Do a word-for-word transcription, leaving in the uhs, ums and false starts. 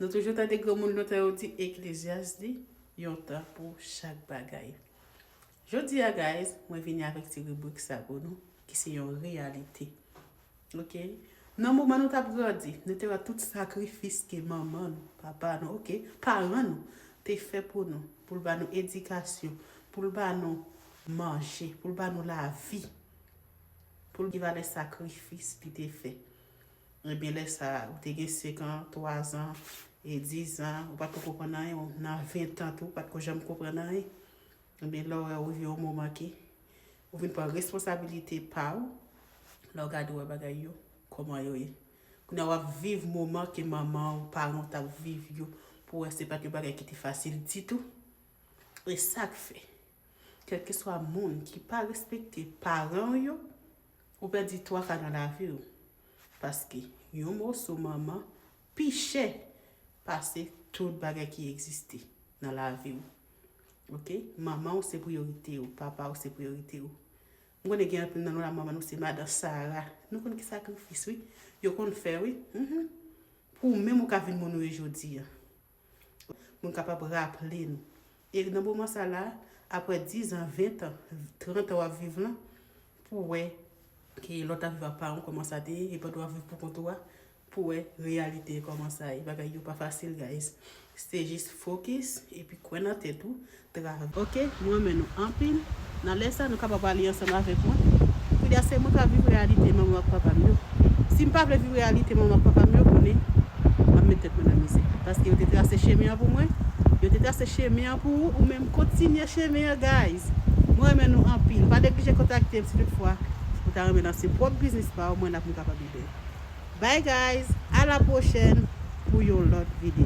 Nou toujou tande granmoun lontan yo di Eklezyas di, yon tan pou chak bagay. Jodi a, guys, mwen vini avèk ti ribrik sa pou nou, ki se yon reyalite. Ok? Nan moman nou t ap grandi, nou te wè tout sakrifis ke manman nou, papa nou, ok, paran nou te fè pou nou, pou l ba nou edikasyon, pou l ba nou manje, pou l ba nou lavi, pou l gen valè sakrifis li te fè. Ebyen, lè sa a, ou te gen senk an, twa zan, e diz an, ou pa t ko konprann anyen, ou nan ven an tou, ou pa t ko janm konprann anyen. Ebyen, lè w wè ou rive yon moman ke ou vin pran responsabilite pa w, lè w gade w wè bagay yo, kòman yo ye. Kounye a w ap viv moman ke manman w, paran w t ap viv yo, pou w wè se pa t yon bagay ki te fasil ditou. E sa k fè, kèlkeswa moun ki pa respekte paran w yo, ou pèdi twa ka nan lavi w. Paske yon moso manman pi chè pase tout bagay ki egziste nan lavi w. Ok? Manman w se priyorite w, papa w se priyorite w. M konnen gen anpil nan nou la, manman nou se madan Sara. Nou konn ki sakrifis, wi. Yo konn fè, wi. Mhm. Pou ou menm ou ka vin moun ou ye jodi a. Moun kapab raple nou. E nan moman sa la, apre diz an, ven an, trant an w ap viv lan, pou w wè ke lè w t ap viv ak paran w kòman sa te ye, e pandan w ap viv pou kont ou a, pou w wè reyalite kòman sa ye. Bagay yo pa fasil, guys. Se jis fokis, epi kwè nan tèt ou, travay. Ok, mwen renmen nou anpil. Nan lè sa, nou kapab ale ansanm avèk mwen. Kounye a, se mwen k ap viv reyalite manman m ak papa m yo. Si m pa vle viv reyalite manman m ak papa m yo, konnen m ap met tèt mwen nan mizè. Paske yo te trase chemen an pou mwen. Yo te trase chemen an pou ou, ou menm kontinye chemen an, guys. Mwen renmen nou anpil. Pa neglije kontakte m si toutfwa ou ta renmen lanse pwòp biznis pa ou, mwen la pou m kapab ede w. Bye, guys. A la pwochèn pou yon lòt videyo.